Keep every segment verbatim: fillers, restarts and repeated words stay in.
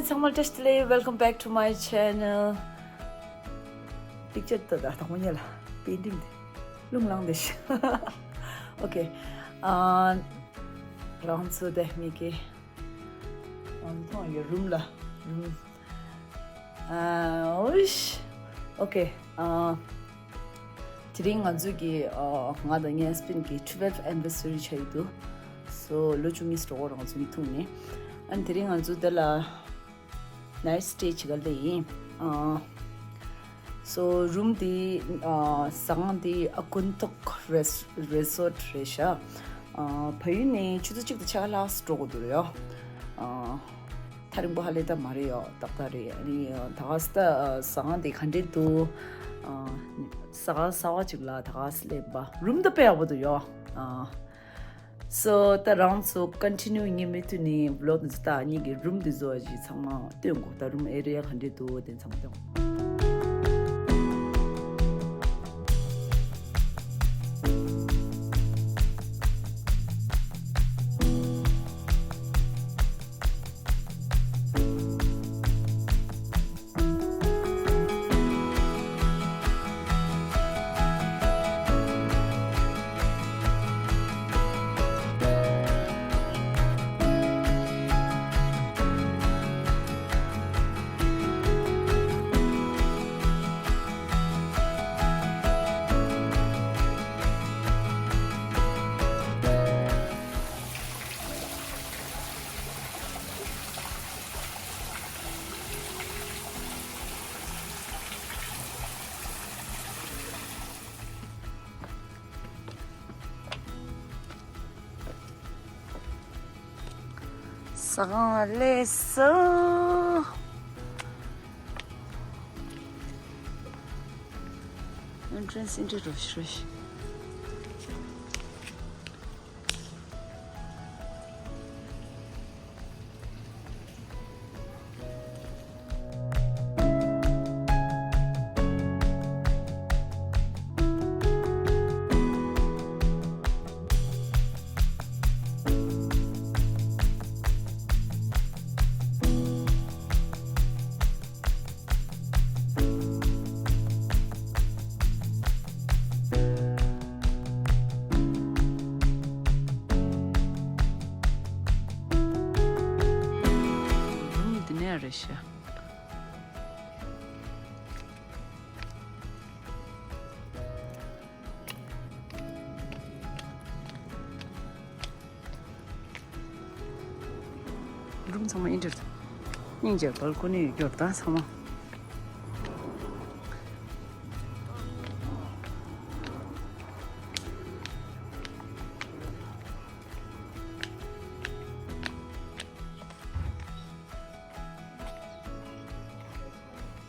ཚང་མ་བཀྲ་ཤིས་བདེ་ལེགས། Welcome back to my channel. Picture ད་ད་དང་མོ་ཉལ་ལ་painting དེ་རླུང་ལངས་དེ་ཤི། Okay. ཨ་རང་ཚོ་དེ་མི་གི་ཨམ་ཐོང་ཡོད་རུམ་ལ་རུམ། ཨ་ཨོ་ཤི། Okay. ཨ་དེ་རིང་ང་ཚོ་གི་ཨ་ང་དང་ངའི་husband གི་twelfth anniversary ཆགས་ཡི་འདུག So ལོ་བཅུ་གཉིས་འགྲོ་གི་རེད་ང་ཚོ་གཉིས་ཐུག་ནས། ཨ་ནི་དེ་རིང་ང་ཚོ་འདི་ལ་night stay བྱེད་ག་སླེབས་ཡིན། ཨ་so room དེ་ཨ་ཟ་ཁང་དེ་ཨ་ཀུན་ཐོག་རེས་resort རེད་ཤག་ཨ་བལ་ཡུལ་ནས་ཆུ་ཚོད་གཅིག་དང་ཕྱེད་ཀ་ལྷག་འགྲོ་དགོས་འདུག་ཡ། ཨ་ཐག་རིང་པོ་ཧ་ལས་ད་མ་རེད་ཡ། ཏག་ཏག་རེད། ཨ་ནི་ད་ག་ས་ད་ཟ་ཁང་དེ་ག་འདྲས་འདུག་ཨ་ཟ་ཁང་གསར་པ་ཅིག་ལ་ད་ག་ས་སླེབས་པ། རུམ་ད་དཔེ་ཡག་པོ་འདུག་ཡ། ཨ་so ད་རང་ཚོ་continue ཉན་མི་ཐུབ་ནི་vlog འདི་ཚོ་ད་ངེད་ཀྱི་རུམ་འདི་བཟོ་བ་ཞིག་ཚང་མ་སྟོན་དགོས། ད་room area ག་འདྲས་འདུག་དེ་ཚང་མ་སྟོན་དགོས། ཟ་ཁང་ལ་སླེབས་སོང་། Entrance འདི་འདྲས་རེད་ཤག་རུམ་འདི་ནས་རེད་ཤག་རུམ་ཚང་མ་ཨིན་དྲི། སྙིང་རྗེ། བལ་ཀོ་ནི་ཡོད་རྒྱུ་རེད་ད་ཚང་མ།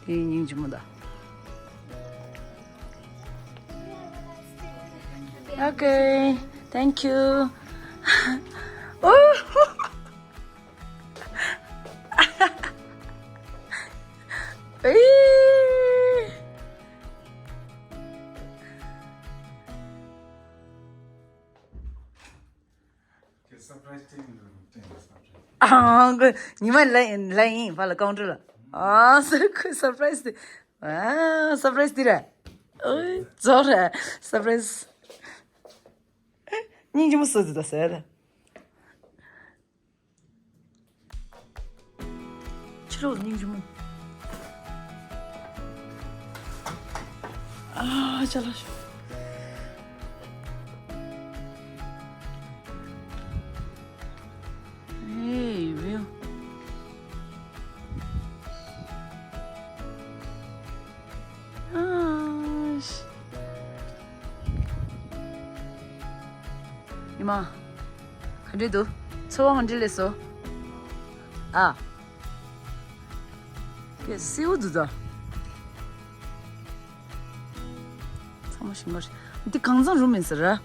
དེ་སྙིང་རྗེ་མོ་ད། Okay, thank you. Oh. ཨང་ཉི་མ་ལ་ཡིན་ལ་ཡིན་ཕ་ལ་ཀའུན་ཊར་ལ། ཨང་སུ་ཁོས་surprise དེ། ཨང་surprise དེ་རེད། ཨོ་ཛོ་རེད་surprise། སྙིང་རྗེ་མོ་བཟོས་འདུག་ད་ཟེར། ཕྱི་ལོགས་སྙིང་རྗེ་མོ། ཨ་ཅ་ལག་ཤོག Hey, view. ཨ་ཉི་མ། ག་འདྲས་འདུག་ཚོར་བ་ག་འདྲས་སླེབས་སོང་། ཨ། སྐད་སེའུ་འདུག་ད། ཚང་མ་ཞིམ་པ་རེད། འདི་གང་ཚང་རུམ་ཡིན་ཟེར་ར།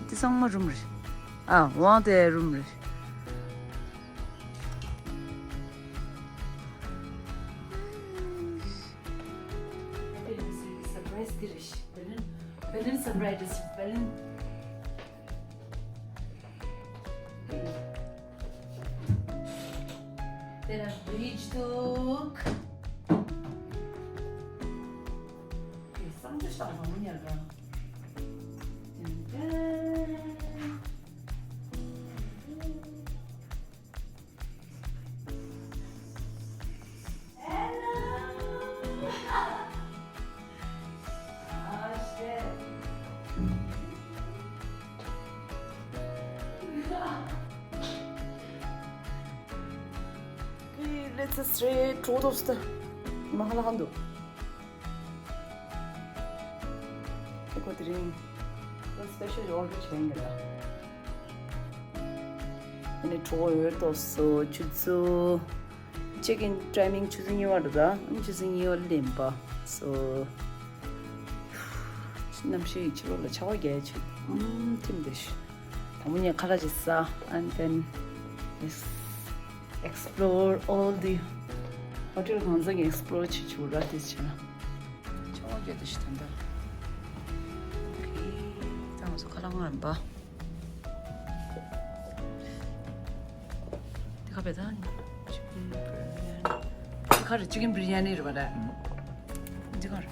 འདི་ཚང་མ་རུམ་རེད། ཨ་ཝང་དེ་རུམ་རེད། Surprise དེ་རེད། Balloon balloon surprise balloon། དེ་ལ་བིཇ་འདུག་སང་ཅི་ཤག་མང་ཉལ་ར། ཏན་ཏན། Let's say two of the Mahalahando. Eko tring. Special order change. ཨ་ནི་གྲོགས་ཡོད་དོ་སོ་ཆུ་ཚོད། check in timing ཆུ་ཚོད་གཉིས་པ་རེད་ད། ཨ་ནི་ཆུ་ཚོད་གཉིས་པ་ལེན་པ། so གནམ་གཤིས་ཕྱི་ལོགས་ལ་ཆར་པ་རྒྱག་ཆེ། ཨུམ་ཐིམ་དེ་ཤི། དང་པོ་ངས་ཁ་ལག་ཅིག་ཟ། and then let's explore all the hotel གང་ཟག་གི་explore བྱེད་ཆོག་ར་དེ་ཆེ་ན། ཆར་པ་རྒྱག་དེ་ཤི་ད་ད། ད་ང་ཚོ་ཁ་ལག་ང་རིམ་པ། འདི་ག་བེ་ད། chicken biryani. འདི་ག་རེ་chicken biryani རེད་པ་ད། འདི་ག་རེ།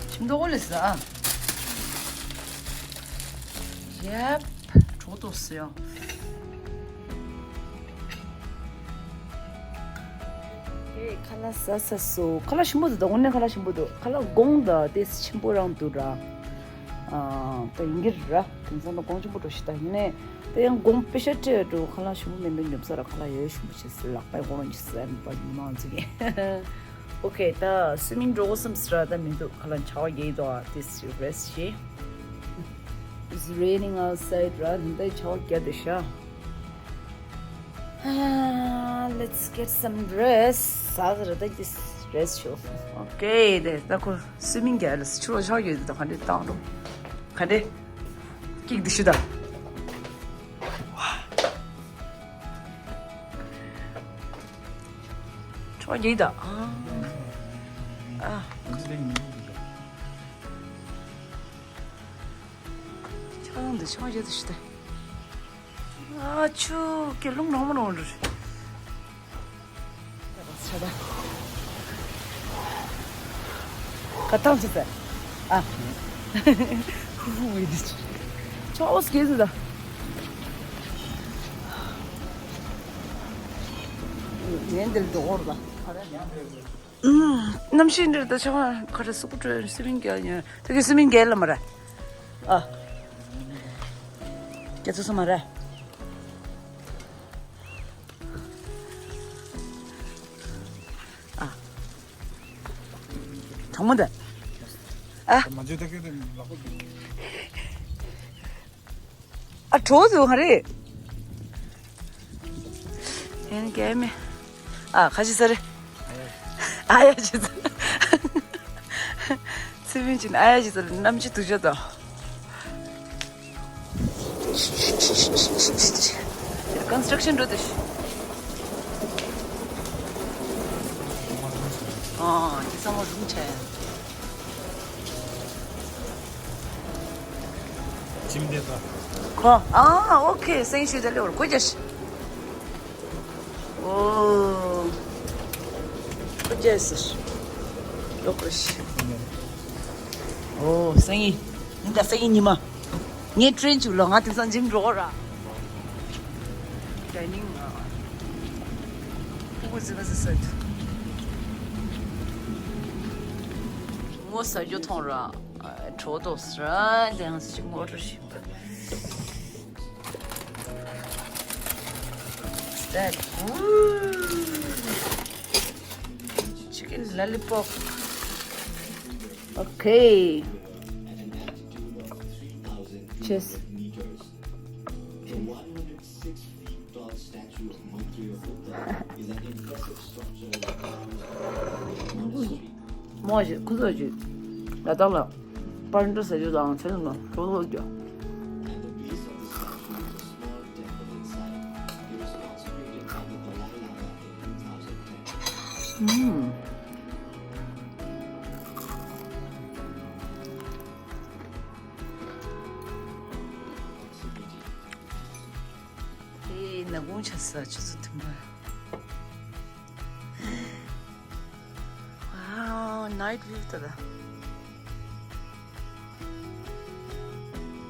ཁྱིམ་ཐོག་ལས་ཟ། ཡབ། གྲོགས་ཏོ་སི་ཡང་། ཨེ་ཁ་ལག་ཟ་ཟ་སོ། ཁ་ལག་ཞིམ་པོ་འདུག་དོ་དགོང་ནས་ཁ་ལག་ཞིམ་པོ་འདུག་ཁ་ལག་དགོང་ད་དེ་ཆེན་པོ་རང་འདུག་ར། ཨ་ད་ཡིན་གྱི་ར། དེང་སང་ད་དགོང་ཆེན་པོ་འགྲོ་ཤི་ད་ཡིན་ནས། དེ་ཡང་དགོང་པེ་ཤ་སྤྲད་འགྲོ་ཁ་ལག་ཞིམ་པོ་མེད་པའི་ཉོབ་ས་ར། ཁ་ལག་ཡོད་ཞིམ་པོ་བྱེད་སྲིད་ལག་པའི་དགོང་རང་གི་སེམས་པ་ཉི་མ་ཚིག་གི་ཨོ་ཁེ། ད་སུ་མིན་འགྲོ་གོ་བསམ་སི་ར་ད་མི་འདུག་ཁ་ལག་ཆར་པ་རྒྱག་གི་འདུག་ཨ་དེ་སི་རེས་བྱེད། It's raining outside ར། ད་ཆར་པ་རྒྱག་དེ་ཤ། Ah, let's get some rest. ཟ་ཟ་ར་ད་ཅི་rest ཞོག་ཨོ་ཁེ། དེ་ད་ཁོ་སུ་མིན་རྒྱག་ལ་སི་ཆུ་རོ་ཆར་པ་རྒྱག་དེ་ད་ག་འདྲས་བཏང་རོ། ག་འདྲས། ཀིག་དེ་ཤི་ད། ཆོག་གི་ད། ཨ། ཨ། ཆང་འདི་ཆང་ཡོད་ཤི་ད། ཨ་ཆུ་ཀེ་ལུང་རང་མ་རང་རུ། ཆ་ད། ཁ་ཐང་ཆི་ད། ཨ། ཧུ་ཧུ་ཝེ་དི་ཆི། ཆོག་སྐད་ཟི་ད། ངན་འདིར་འགྲོ་འོར་ད། ཨུམ། གནམ་གཤིས་འདིར་ད་ཆ་ཁ་རེ་སུ་ཀུ་ཀྲོའི་སི་མིན་རྒྱལ་ཉོ། ད་གི་སི་མིན་རྒྱལ་ལ་མ་ར། ཨ། རྒྱ་ཚོ་སུ་མ་ར། ཨ། གྲོགས་མོ་འདི། ཨ། ཨ་གྲོགས་ཚོ་ག་རེ། ཡང་གལ་མེད། ཨ་ཁ་ཅི་ས་རེ། ཨ་ཡ་ཅི་ས། སི་མིན་ཅིན་ཨ་ཡ་ཅི་ས་རེ་གནམ་གྱི་དུ་ཆ་དང་། construction འགྲོ་དུ་ཤི། ཨ་ཅི་ས་མོ་རུང་ཆ་ཡ། ཁོ། ཨ་ཨོ་ཁེ། སེང་ཤུ་དེ་ལེ་བར་ཁོ་རྒྱ་ཤི། ཨོ། ཁོ་རྒྱ་ཤི། ལོ་ཁོ་ཤི། ཨོ་སེང་ཡི། ཉིན་ད་སེང་ཡི་ཉི་མ། ངས་ཀྲེན་བཅུག་ལོ། ང་དེང་སང་ཇིམ་འགྲོ་ར། ཌའི་ནིང་། ཨ། ཕྲུ་གུ་ཟི་བ་ཟི་སད། ངོ་ཟ་རྒྱུ་མཐོང་ར། ཨ། གྲོ་ཏོག་ཟ་ར། ལན་ཟི་ངོ་ར་ཞིམ་པ། What's that? Ooh. Chicken lollipop. Okay. Cheers. མོ་ཞིག་ཁུ་ཚོ་ཞིག་ལ་དྭགས་ལ་པར་འདྲ་ཟ་རྒྱུ་དང་ཚེ་རིང་ལ་གྲོགས་ལོག་རྒྱུ། ཨུམ། ཨེ། ནག་ཁུང་ཆགས་ས་ཆུ་ཚོད་བདུན་པ། Wow, night view ད་ལྟ།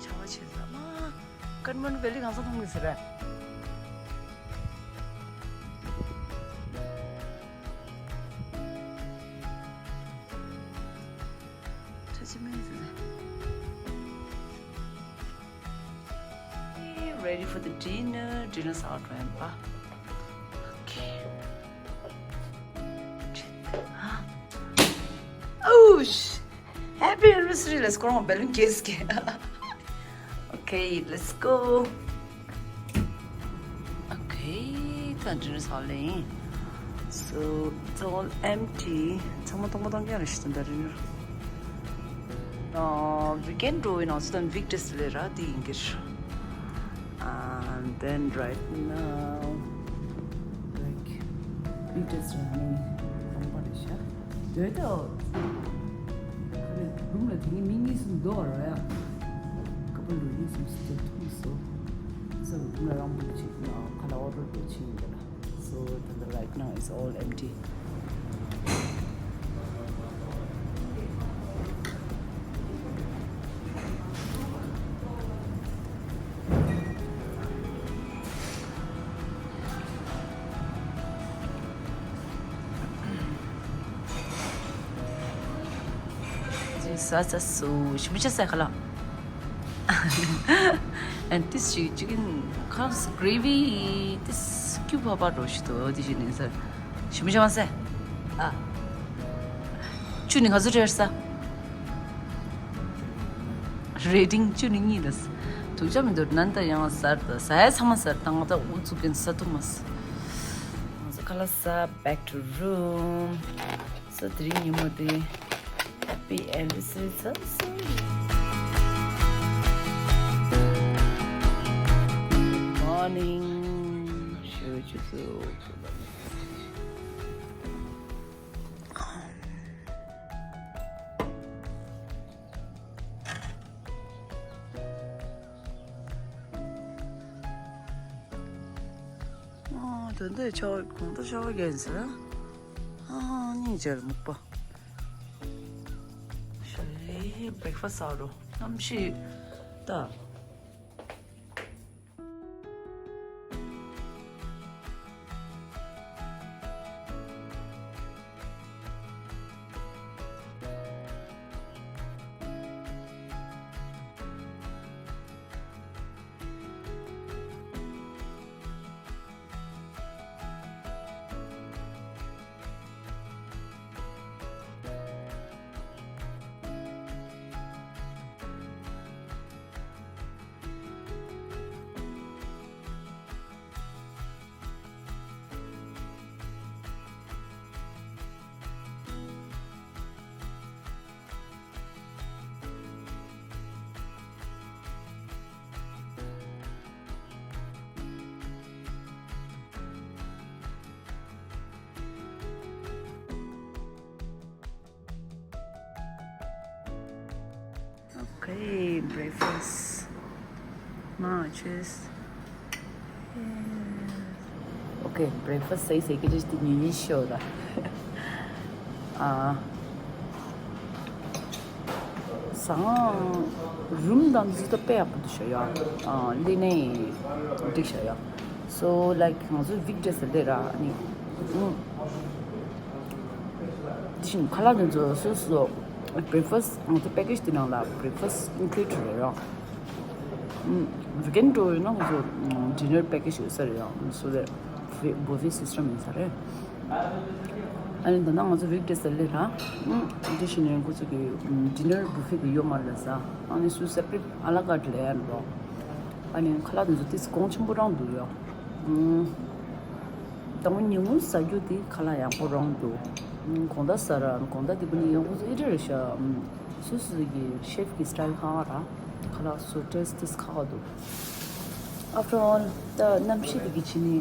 ཆར་པ་ཆེ་ས་མ། ཀ་ཐ་མན་ཌུ་ཝེ་ལི་གང་ས་མཐོང་གི་ཟེར་ར། ཁྲ་ཆེ་མེད་ཟེར་ར། Ready for the dinner. Dinner's out, remember? Okay. Oh, sh- happy anniversary. Let's go. Balloon case. Okay, let's go. Okay, the dinner's all in. So it's all empty. ཚང་མ་སྟོང་པ་སྟོང་རྐྱང་རེད་ཤི་ད་ད་རེད། ཨ། ཝིག་ཨེན་ཌི་འགྲོ་བའི་ནང་ཚོ་དང་ཝིག་ཌེ་སི་ལས་ར་དེ་ཡིན་གྱི་རེད། And then right now, like, ཝིག་ཌེ་སི་ར་ནི་སྟོང་པ་རེད་ཤག་དོད་དོ། ཁ་ནས་རུམ་ལ་དེ་ནི་མི་གཉིས་གསུམ་འདུག་ར་ཡ། ཀ་པལ་འགྲོ་གཉིས་གསུམ་ཞིག་ཐུག་སོ། ས་རུམ་ལ་རང་བུག་བྱེད་ན་ཁ་ལ་ཨོ་ཌར་འགྲོ་ཕྱིན་ཡིན་པ་ལ། So the, the right now is all empty. ཟ་ཟ་སུ་ཞིམ་པོ་བྱས་ཟ་ག་ལ། And this chicken comes gravy, this cube about roast, this is inside. ཞིམ་པོ་བྱས་མ་ཟ། ཨ། བཅུ་ནི་ག་ཚོད་སྤྲད་ས། རེ་ཊིང་བཅུ་ནི་གཉིས་ལ། དུག་ཅག་མི་འདུག་ནན་ད་ཡང་ཟར་ད་ཟ་ཡ་ཚང་མ་ཟར་ད་ང་ད་འུ་ཚུགས་ཀྱིན་ཟ་ཐུབ་མ་སོང་། ང་ཚོ་ཁ་ལག་ཟ། Back to room. So དེ་རིང་ཉིན་མོ་དེ། Happy anniversary, so sweet. Morning. ཞོ་ཆུ་ཚོད། ཨ། ད་ལྟའི་ཆར་པ་གང་ལྟར་ཆར་པ་རྒྱག་ཡིན་ཟེར། ཨ། སྙིང་རྗེ་ལ་མུག་པ། ཞོ་ལེ་བྷེག་ཕ་སི་ཟ་རོ། གནམ་གཤིས་ད། Okay, breakfast. Ma, cheers. Okay, breakfast ཟས་ཟས་ཀྱི་རེད་དེ་ཉིན་ཤོ་ར། ཨ། ཟ་ཁང་རུམ་དང་འདི་ཚོ་དཔེ་ཡག་པོ་འདུག་ཤག་ཡ། ཨ། ལི་ནན་འགྲིག་ཤག་ཡ། So like ང་ཚོ་ཝིག་ཌེ་སི་ལ་ར་ནི། དེ་བཞིན་ཁ་ལག་དེ་ཚོ་སོ་སོ་བྷེག་ཕ་སི་ང་ཚོ་པེ་ཀེ་ཇི་དེ་ནང་ལ་བྷེག་ཕ་སི་ཨིན་ཀླུ་ཌི་རེད་ར། ཝིག་ཨེན་ཌི་འགྲོ་ཡོད་ན་ང་ཚོ་ཌི་ནར་པེ་ཀེ་ཇི་ཡོད་ས་རེད་ར། སོ་དེ་བྷུ་ཕེ་སི་སི་ཊམ་ཡིན་ས་རེད། ཨ་ནི་ད་ནང་ང་ཚོ་ཝིག་ཌེ་སི་ལ་ར། དེ་བཞིན་ནས་ཁོ་ཚོ་གི་ཌི་ནར་བྷུ་ཕེ་གི་ཡོད་མ་རེད་ལ་ས། ཨ་ནི་སུ་སེ་པ་རེཊ་ཨ་ལ་ཀར་ཊི་ལ་ཡ་རེད་ར། ཨ་ནི་ཁ་ལག་དེ་ཚོ་ཏིས་གོང་ཆེན་པོ་རང་འདུག་ཡ། ཨུམ། དང་པོ་ཉིན་གུང་ཟ་རྒྱུ་དེ་ཁ་ལག་ཡག་པོ་རང་འདུག་ཨུམ། དགོང་དག་ཟ་ར་དགོང་དག་དེ་པོ་ནི་ཡག་པོ་ཟ་ཨེ་འདྲ་རེད་ཤག་ཨུམ། སོ་སོ་གི་ཤེཕ་གི་སི་ཊལ་ཁག་ཁག་ར། ཁ་ལག་སོ་ཊེ་སི་ཊི་ཁག་ཁག་འདུག After all ད་གནམ་གཤིས་དེ་གི་ཕྱི་ནི།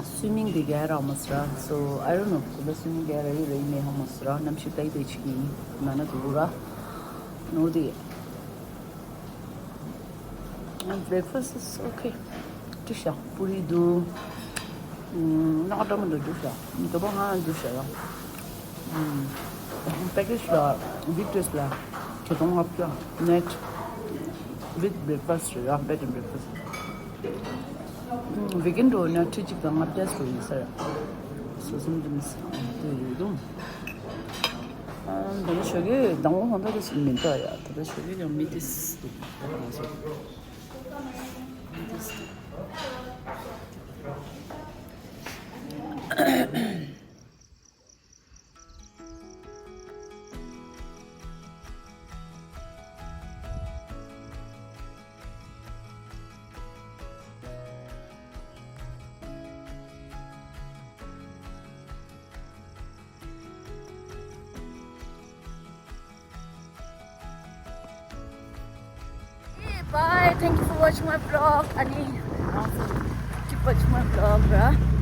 སུའི་མིང་དེ་ག་ར་མ་སི་ར། So I don't know. ཁོ་ལ་སུའི་མིང་ག་ར་ཡོད་ར་ཡིན་མེད་ཧ་མ་སི་ར། གནམ་གཤིས་ཏའི་ཏའི་ཅིག་ཡིན་ན་ན་འདུག་ར། ནོ་དེ། And breakfast is okay. འདུག་ཤག་པུ་རི་འདུག་ཨུམ། ནག་འདྲ་མི་འདུག་འདུག་ཤག་དོ་པོ་ཧང་འདུག་ཤག་ཡ། ཨུམ། package ལ་weekdays ལ་ཁྲི་སྟོང་ལྔ་བརྒྱ་net with breakfast རེད་ཡ། bed and breakfast. ཨུམ། weekend འགྲོ་ན་ཁྲི་གཅིག་དང་ལྔ་བརྒྱ་ཙམ་ཡིན་ས་རེད། སོ་སོ་འདི་མི་ས་དེ་ཡོད་དུང་། ཨ། ད་ནི་ཞོགས་ཀས་དང་པོ་ཧོན་ད་དེ་སུ་མི་འདུག་ཡ། ད་ལྟ་ཞོགས་ཀས་ཀྱང་མི་དེ་སུ་འདུག་ང་ཚོ་མི་དེ་སུ་འདུག Bye. Thank you for watching my vlog. Ani, keep watching my vlog, bruh.